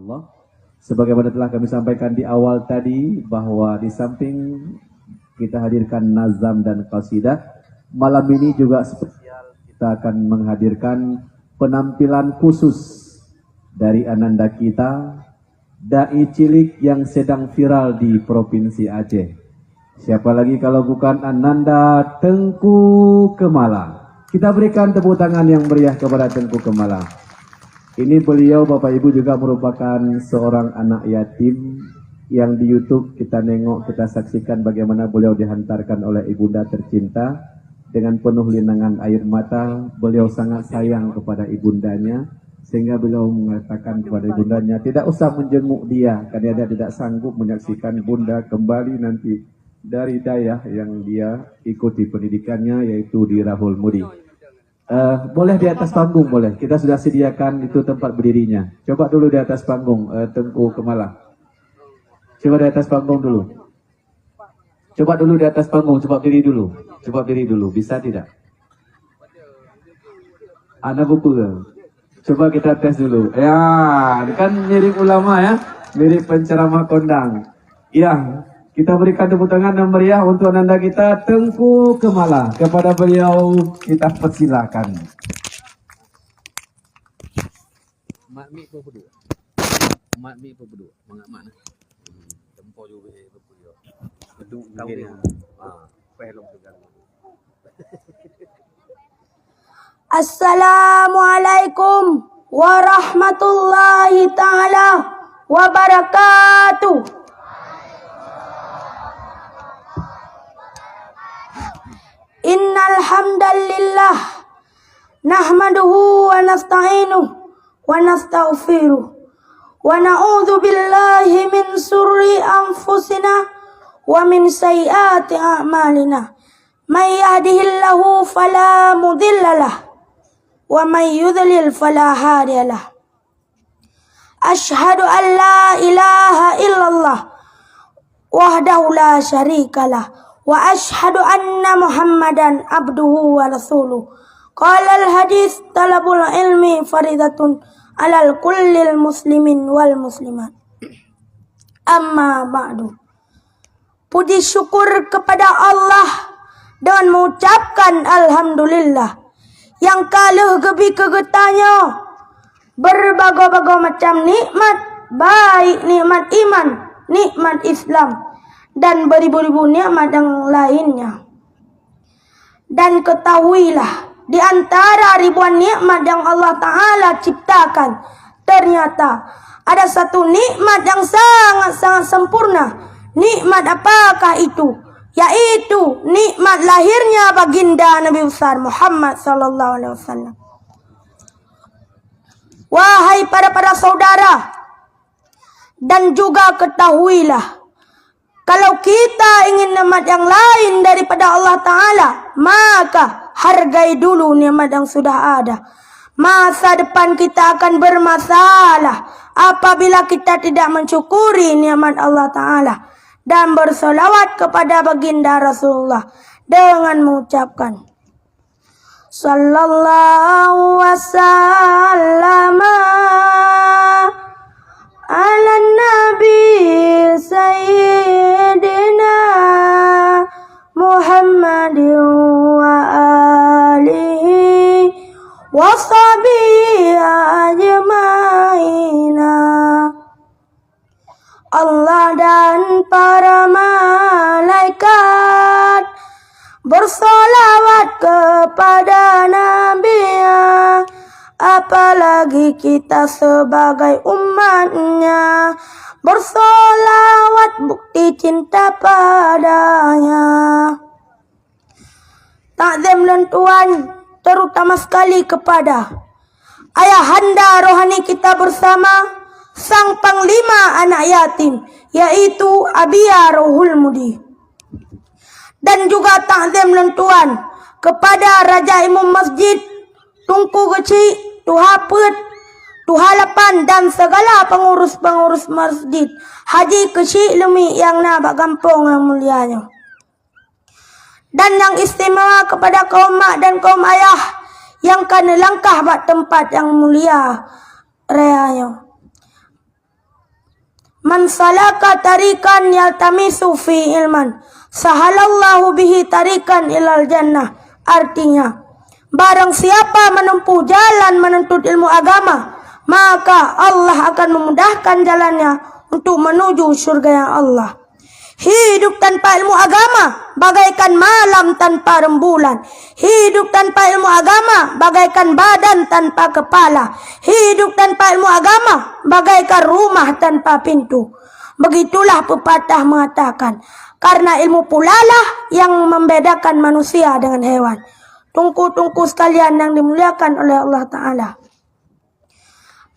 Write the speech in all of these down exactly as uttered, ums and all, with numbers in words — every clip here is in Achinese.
Allah. Sebagaimana telah kami sampaikan di awal tadi, bahwa di samping kita hadirkan nazam dan qasidah, malam ini juga spesial, kita akan menghadirkan penampilan khusus dari ananda kita, dai cilik yang sedang viral di Provinsi Aceh. Siapa lagi kalau bukan Ananda Teuku Keumala? Kita berikan tepuk tangan yang meriah kepada Teuku Keumala. Ini beliau, Bapak Ibu, juga merupakan seorang anak yatim yang di YouTube kita nengok, kita saksikan bagaimana beliau dihantarkan oleh ibunda tercinta. Dengan penuh linangan air mata, beliau sangat sayang kepada ibundanya, sehingga beliau mengatakan kepada ibundanya, "Tidak usah menjenguk dia, karena dia tidak sanggup menyaksikan bunda kembali nanti dari dayah yang dia ikuti pendidikannya, yaitu di Rahul Mudi." Eh, boleh di atas panggung, boleh. Kita sudah sediakan itu tempat berdirinya. Coba dulu di atas panggung, eh, Teuku Keumala. Coba di atas panggung dulu. Coba dulu di atas panggung, coba berdiri dulu. Coba berdiri dulu, bisa tidak? Ada buku ke? Coba kita tes dulu. Ya, kan mirip ulama ya, mirip penceramah kondang. Ya, kita berikan tepuk tangan yang meriah untuk ananda kita, Teuku Keumala. Kepada beliau kita persilakan. Mat mik pun peuduek. Mat mik pun peuduek. Mangat mat nah. Tempo ju beh peuduek. Peuduek mungkin. Ha, peh lom tegang. Assalamualaikum warahmatullahi taala wabarakatuh. Innal hamdalillah, nahmaduhu wa nasta'inuhu wa nastaghfiruh, wa na'udzu billahi min syururi anfusina wa min sayyiati a'malina. May yahdihillahu fala mudhillalah, wa may yudhlil fala hadiyalah. Asyhadu an la ilaha illallah wahdahu la syarikalah, wa asyhadu anna Muhammadan abduhu wa rasuluh. Qalal hadis, talabul ilmi faridatun alal kullil muslimin wal muslimat. Amma ba'du. Puji syukur kepada Allah dengan mengucapkan alhamdulillah. Nyang ka lheueh geubri keu geutanyoe berbagoe-bagoe macam nikmat, baik nikmat iman, nikmat Islam, dan beribu-ribu nikmat yang lainnya. Dan ketahuilah, di antara ribuan nikmat yang Allah Ta'ala ciptakan, ternyata ada satu nikmat yang sangat-sangat sempurna. Nikmat apakah itu? Yaitu nikmat lahirnya Baginda Nabi Besar Muhammad sallallahu alaihi wasallam. Wahai para-para saudara, dan juga ketahuilah, kalau kita ingin nikmat yang lain daripada Allah Ta'ala, maka hargai dulu nikmat yang sudah ada. Masa depan kita akan bermasalah apabila kita tidak mensyukuri nikmat Allah Ta'ala dan bersolawat kepada Baginda Rasulullah dengan mengucapkan, Sallallahu wasallama ala nabi sayyidina Muhammadin wa alihi wa sahbihi ajmaina. Allah dan para malaikat bersolawat kepada Nabi-Nya, apalagi kita sebagai umatnya bersolawat bukti cinta padanya. Takzim lôn tuan, terutama sekali kepada ayahanda rohani kita bersama, sang panglima anak yatim, yaitu Abiya Rohul Mudi. Dan juga takzim lôn tuan kepada Raja Imum Masjid, Teungku Geuchik, Tuha Peuet, Tuha Lapan, dan segala pengurus-pengurus masjid Haji Keuchik Leumik nyang na bak gampông nyang mulia nyoe. Dan nyang istimewa kepada kaum mak dan kaum ayah nyang ka neulangkah bak teumpat nyang mulia raya nyoe. "Man salaka tariqan yaltamisu fi ilman, sahalallahu bihi tariqan ilal jannah." Artinya, barang siapa menempuh jalan menuntut ilmu agama, maka Allah akan memudahkan jalannya untuk menuju syurga Allah. Hidup tanpa ilmu agama bagaikan malam tanpa rembulan. Hidup tanpa ilmu agama bagaikan badan tanpa kepala. Hidup tanpa ilmu agama bagaikan rumah tanpa pintu. Begitulah pepatah mengatakan, karena ilmu pulalah yang membedakan manusia dengan hewan. Teungku-teungku sekalian yang dimuliakan oleh Allah Ta'ala.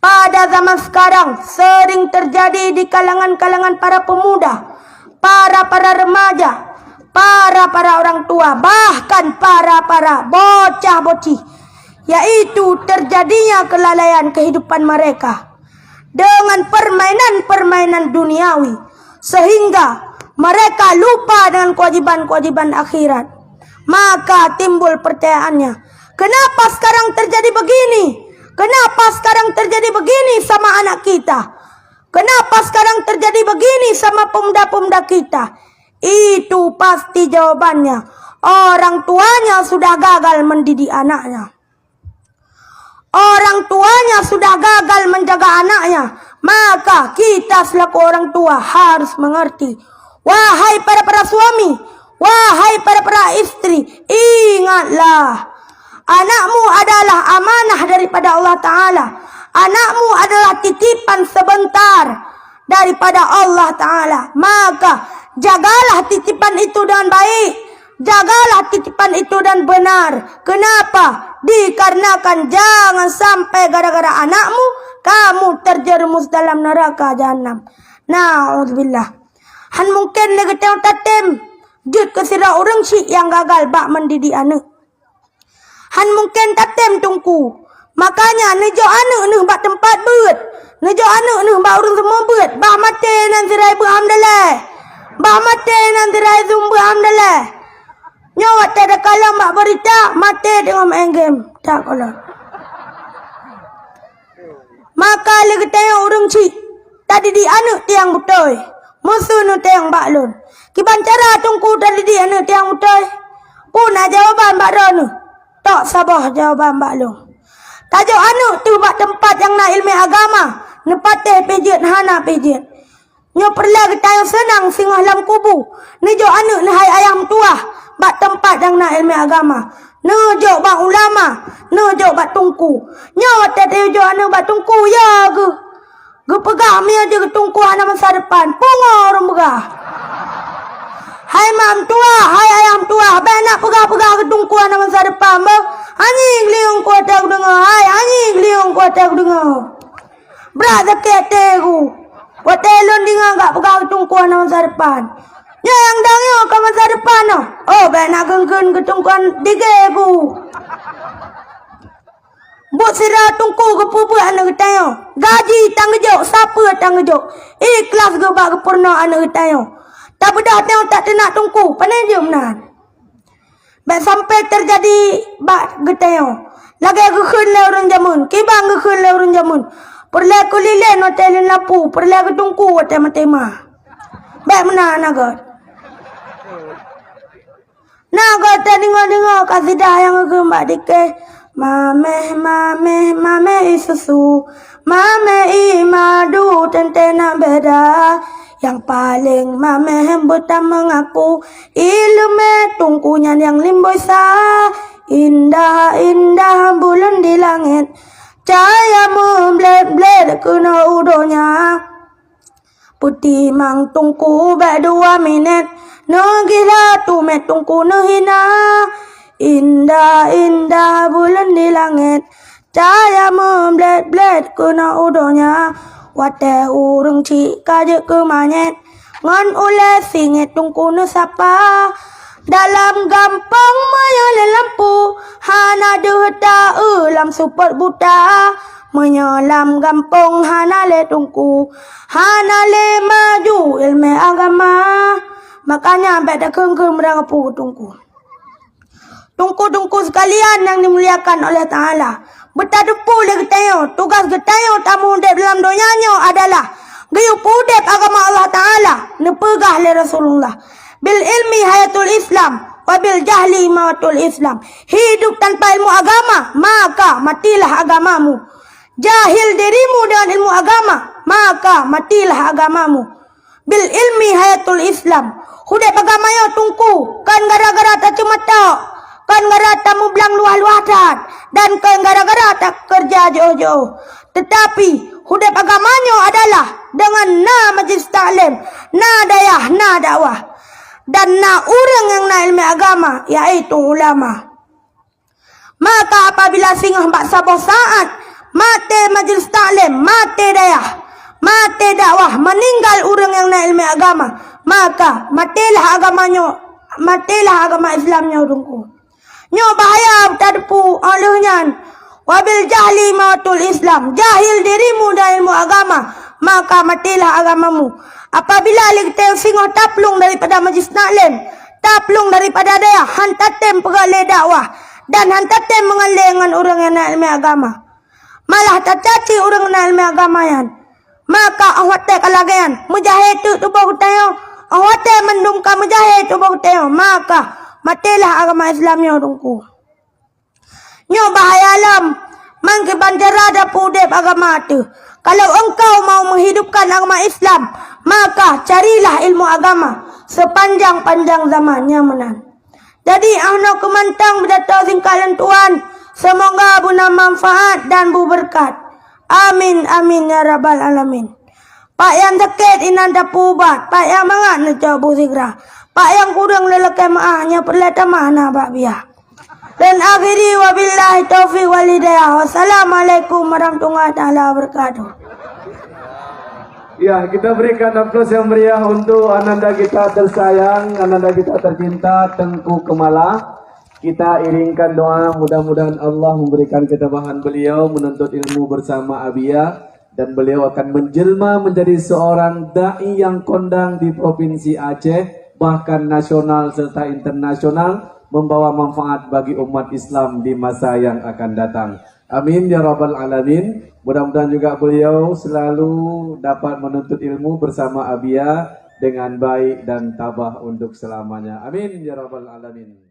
Pada zaman sekarang sering terjadi di kalangan-kalangan para pemuda, para-para remaja, para-para orang tua, bahkan para-para bocah-bocih, yaitu terjadinya kelalaian kehidupan mereka dengan permainan-permainan duniawi, sehingga mereka lupa dengan kewajiban-kewajiban akhirat. Maka timbul pertanyaannya, kenapa sekarang terjadi begini? Kenapa sekarang terjadi begini sama anak kita? Kenapa sekarang terjadi begini sama pemuda-pemuda kita? Itu pasti jawabannya, orang tuanya sudah gagal mendidik anaknya. Orang tuanya sudah gagal menjaga anaknya, maka kita selaku orang tua harus mengerti. Wahai para-para suami, wahai para-para istri, ingatlah, anakmu adalah amanah daripada Allah Ta'ala. Anakmu adalah titipan sebentar daripada Allah Ta'ala. Maka, jagalah titipan itu dengan baik. Jagalah titipan itu dan benar. Kenapa? Dikarenakan jangan sampai gara-gara anakmu, kamu terjerumus dalam neraka jahanam. Na'udzubillah. Han mungken lé geutanyoe tatem jeuet keu sidroe ureuëng chik nyang gagal bak mendidik aneuëk. Han mungken tatem teungku. Makanya neujok aneuëk neuh bak teumpat beuet. Neujok aneuëk neuh bak ureuëng seumeubeuet. Bah maté nan sirai beuet ham dalai. Bah maté nan sirai seumeubeuet ham dalai. Nyoe watée takalon bak beurita, maté teungoh maén game. Tak kolot. Maka lé geutanyoe ureuëng chik, tadidik aneuëk tiang beutôi. Meusu neuteueng bak lôn. Kiban cara teungku tadidik aneuëk tiang beutôi? Peue na jawaban bak droeneueh? Tok saboh jawaban bak lôn. Tajok aneuëk teuh bak teumpat nyang na iéleumé agama, neupatéh pih jeuet hana pih jeuet. Nyoe peureulée geutanyoe seunang singoh lam kubu, neujok aneuëk neuhai ayah meutuwah bak teumpat nyang na iéleumé agama, neujok bak ulama, neujok bak teungku. Nyoe watée tajok aneuëk bak teungku, ya geuh. Geupeugah meunyoe jeuet keu teungku hana masa depan, pungo ureuëng peugah. Hai mak meutuwah, hai ayah meutuwah, bék na peugah-peugah keu teungku hana masa depan, beuh. Anyi geuliong kuat geudeungoe, hai, anyi geuliong kuat geudeungoe. Brat sakét até ku. Watée lôn deungoe gak peugah keu teungku hana masa depan. Nyoe nyang dang nyoe ka masa depan nyoe. Oh, bék na geun-geun keu teungku digée ku. Buet sira teungku geupeubeuet aneuëk geutanyoe. Gaji tangeujok, sapeue tangeujok. Ikhlas geuh bak geupeurunoe aneuëk geutanyoe. Tabeudôh tanyoe tak teunak teungku, pane jeuem nan. Bék sampai teujadi bak geutanyoe lagée geukheun lé ureuëng jameun, kiban geukheun lé ureuëng jameun. Peureulée keu lilén watée lilén lapu, peureulée keu teungku watée maté ma. Bék meunan na gét. Na gét tadeungoe-deungoe kasidah nyang geukheun bak dikée, "Mameh, mameh, mameh ie susu, mameh ie madu, teuntée na beda. Nyang paleng mameh beutameungaku, iéleumé teungku nyan nyang limboi sa. Indah, indah buleuen di langét, cahya meublét-blét keunoe u donya." Peutimang teungku bék dua minét, neugila tumét teungku neuhina. Indah, indah buleuen di langét, cahya meublét-blét keunoe u donya. Watée ureuëng chik ka jeuet keu manyét, ngon ulée singét teungku neusapa. Dalam gampông meunyoe lé lampu, hana deuh ta-eu lam seupôt buta. Meunyoe lam gampông hana lé teungku, hana lé maju iéleumé agama. Makanya bék takheun-kheun meurangkapeue teungku. Teungku-teungku sekalian nyang dimuliakan oleh Taala, beutateupeu lé geutanyoe, tugaih geutanyoe tameudeb lam donya nyoe adalah Geuyue peudeb agama Allah Taala, neupeugah lé Rasulullah, "Bil ilmi hayatul Islam, wa bil jahli mawatul Islam." Hidup tanpa ilmu agama, maka matilah agamamu. Jahil dirimu dengan ilmu agama, maka matilah agamamu. Bil ilmi hayatul Islam. Udeb agama nyoe Teungku, kon gara-gara taceumatok, kon gara-gara tameublang luwah-luwah that, dan kon gara-gara takeureuja jiôh-jiôh. Teutapi, udeb agama nyoe adalah deungon na majlis taklim, na dayah, na dakwah, dan na ureuëng nyang na iéleumé agama, yaitu ulama. Maka apabila singoh bak saboh saát maté majlis taklim, maté dayah, maté dakwah, meuninggai ureuëng nyang na iéleumé agama, maka matélah agama nyoe, matélah agama Islam nyoe Teungku. Nyoe bahaya tateupeu óh lheueh nyan. Wabil jahli mawatul Islam, jahil dirimu dan ilmu agama, maka matélah agamamu. Apabila lé geutanyoe singoh taplueng daripada majlis taklim, taplueng daripada dayah, han tatem peugah lé dakwah, dan han tatem meungaléng ngon ureuëng nyang na iéleumé agama, malah tacaci ureuëng na iéleumé agama nyan, maka óh watée ka lagée nyan, meujahé teuk tuboh geutanyoe, óh watée mandum ka meujahé tuboh geutanyoe, maka matélah agama Islam nyoe Teungku. Nyoe bahaya lom, meukiban cara tapeudeb agama teuh. Kalau engkau mau menghidupkan agama Islam, maka carilah ilmu agama sepanjang-panjang zaman nyang meunan. Jadi, 'oh noe keuh mantong pidato singkat lôn tuan. Seumoga beuna manfaat dan beubeureukat. Amin, amin, ya rabbal alamin. Pak nyang sakét inan tapeuubat, pak nyang mangat neucok bu sigra, pak nyang kureueng lé lakée meu'ah, nyang peureulée tamah na bak biah. Dan akhiri, wabillahi taufiq wal hidayah. Wassalamualaikum warahmatullahi taala wabarakatuh. Ya, kita berikan aplaus yang meriah untuk ananda kita tersayang, ananda kita tercinta, Teungku Keumala. Kita iringkan doa, mudah-mudahan Allah memberikan ketabahan beliau menuntut ilmu bersama Abiya, dan beliau akan menjelma menjadi seorang dai yang kondang di Provinsi Aceh, bahkan nasional serta internasional, membawa manfaat bagi umat Islam di masa yang akan datang. Amin ya rabbal alamin. Mudah-mudahan juga beliau selalu dapat menuntut ilmu bersama Abiya dengan baik dan tabah untuk selamanya. Amin ya rabbal alamin.